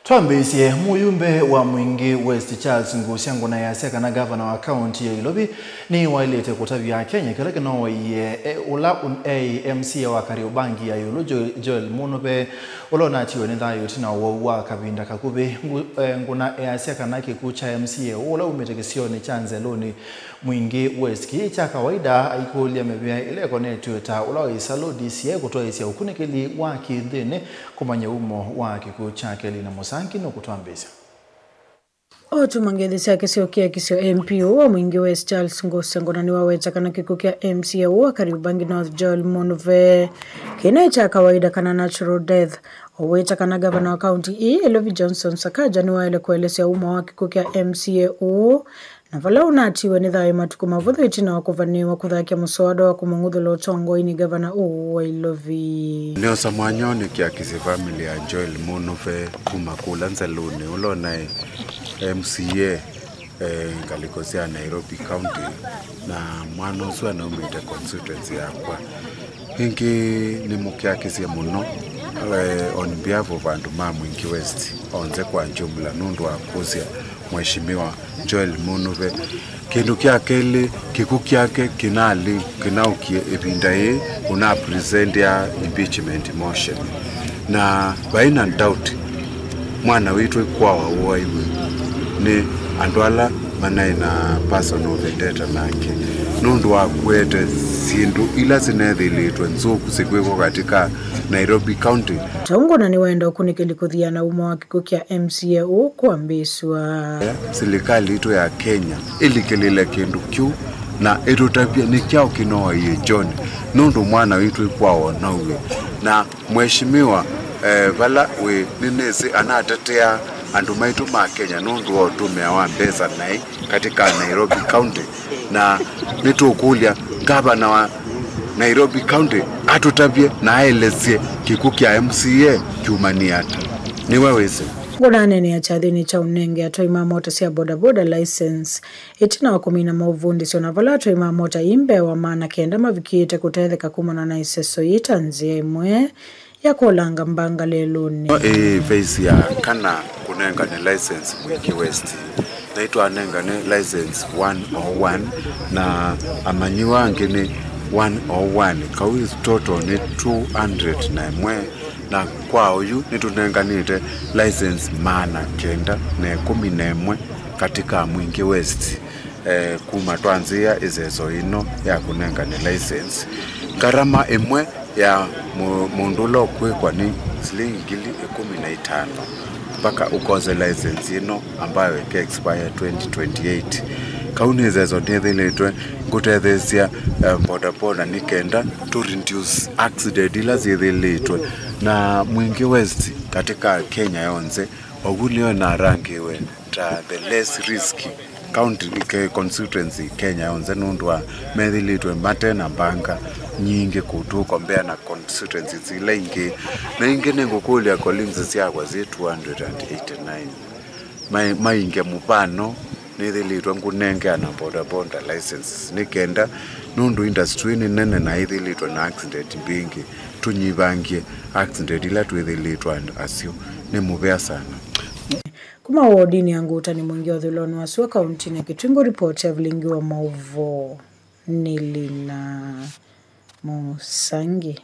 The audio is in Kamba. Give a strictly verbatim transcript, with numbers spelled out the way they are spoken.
Twambĩĩsye, mũyumbe wa Mwingi West Charles Ngusya Ngũna easya kana gavana wa kaunti ya Ilovi nĩwaĩlĩte kũtavya Akenya kĩla kĩnoaie e, ũla un-, eĩ M C A wa Kariobangi ya ĩũlũ Jo-, Joel Munuve, ũla ũnatiwe nĩ thayũ ĩtina wa ũwau wa kavinda kakuvĩ. Ngu-, e, Ngũna easya kana kĩkw'ũ kya M C A ũũ ũla umĩte kĩsionĩ kya Nzelũnĩ Mwingi West kĩĩ kya kawaida, aikũlya mĩvĩa ĩla ĩkonetw'e ta ũla wa ĩsalũ D C I kũtwaĩĩsya ũkunĩkĩli wa kĩnthĩnĩ kũmanya umo wa kĩkw'ũ kyake. Lina Mũsangi nũkũtwambĩĩsya. Otuma ngeithi syake sya ũkiakisyo, M P ũũ wa Mwingi West Charles Ngusya Ngũna nĩwaweta kana kĩkw'ũ kya M C A ũũ wa Kariobangi North Joel Munuve kĩnaĩ kya kawaida kana natural death. Oweta kana gavana wa kaunti ĩĩ Ilovi Johnson Sakaja nĩwaĩle kũelesya umo wa kĩkw'ũ kya M C A ũũ, na vala ũnatiwe nĩ thayũ matukũ mavũthũ ĩtina wa kũvanĩĩwa kũthakya mũswada wa kũmũng'uthũla ũtongoinĩ gavana ũũ wa Ilovi. Nĩosa mwanya ũũ nĩkiakisye famĩlĩ ya Joel Munuve kuma kũla Nzelũnĩ, ũla ũnaĩ M C A, eh, ngalĩko sya Nairobi County, na mwana ũsu anaumĩte constituency yakwa. Ĩngĩ nĩmũkiakisye mũno, eh, on behalf of andũ ma Mwingi West onthe kwa jumla nũndũ wa kũsya Mheshimiwa Joel Munuve. Kĩndũ kya kelĩ, kĩkw'ũ kyake kĩnalĩ, kĩnaũkie ĩvinda yĩĩ ũna present ya impeachment motion. Na vaĩ na doubt, mwana witũ ĩkwawa ũaiwe nĩ andũ ala manaĩ na personal vendetta nake nũndũ wa kũete syĩndũ ila sinethĩlĩtwe nzũku sikwĩkwa katika Nairobi County. Taungũna nĩwenda ũkunĩkĩli kũthiana umo wa kĩkw'ũ kya M C A ũũ kwambĩĩsw'a. Silikalĩ itũ ya Kenya ĩlikĩlĩle kĩndũ kĩu na ĩtũtavye nĩ kyaũ kĩnoaie John, nũndũ mwana witũ ĩkwawa ũnauwe. Na Mheshimiwa, eh, vala wĩ, nĩnĩsĩ anatetea andũ maitũ ma Kenya nũndũ wa ũtũmĩa wa mbesa naĩ katika Nairobi County, na nĩtũkũlya gavana wa Nairobi County atũtavye na aelesye kĩkw'ũ kya M C A kyumanie ata. Nĩwe wĩsĩ. Ngũna aneenea kyathĩnĩ kya ũnenge atwai ma mota sya bodaboda license ĩtina wa kũmina maũvundĩsyo, na vala atwai ma mota ii mbee wa maana kenda mavikĩĩte kũtetheka kumana na ĩseso yĩĩ ta nzĩa ĩmwe ya kũlanga mbanga lelũnĩ. Ĩno ĩ phase ya kana kũnengane license Mwingi West. Naitwanengane license one oh one na amanyĩw'a angĩ nĩ one oh one. Kau total nĩ two hundred na ĩmwe, na kwa oyu nĩtũnenganĩte license maana kenda na ĩkũmi na ĩmwe katika Mwingi West. Eh, kuma twanzĩĩa ĩseso ĩno ya kũnengane license, ngarama ĩmwe ya mũ-, mũndũ ũla ũkwĩkwa nĩ silingi ngili ĩkũmi na itano mpaka ũkose license ĩno ambayo ĩke expire twenty twenty-eight. Kau nĩ ĩseso nĩthĩlĩtwe ngũtetheesya, eh, bodaboda nĩ kenda tũ reduce accident ila syĩthĩlĩtwe na Mwingi West katika Kenya yonthe. Ovu nĩyo ĩnarangiwe ta the less risk county, ke-, constituency Kenya yonthe nũndũ wa methĩlĩtwe mate na mbanga nyingĩ kũtũ compare na constituencies ila ingĩ. Na ingĩ nĩngũkũlya Collins syakwa syĩ two hundred and eighty-nine. Mai-, mainge mũvano nĩthĩlĩtwe ngũnengeana bodaboda licenses nĩ kenda nũndũ industry nĩ nene na ĩthĩlĩtwe na accident mbingĩ. Tũnyivangie accident ila twĩthĩlĩtwe asyo. Nĩ mũvea sana. Kuma wodinĩ ya Ngũũtani Mwingĩ ũthũĩlonĩ wa sua kauntinĩ ya Kitui, ngũ report ya vilingi wa maũvoo nĩ Lina Mũsangi.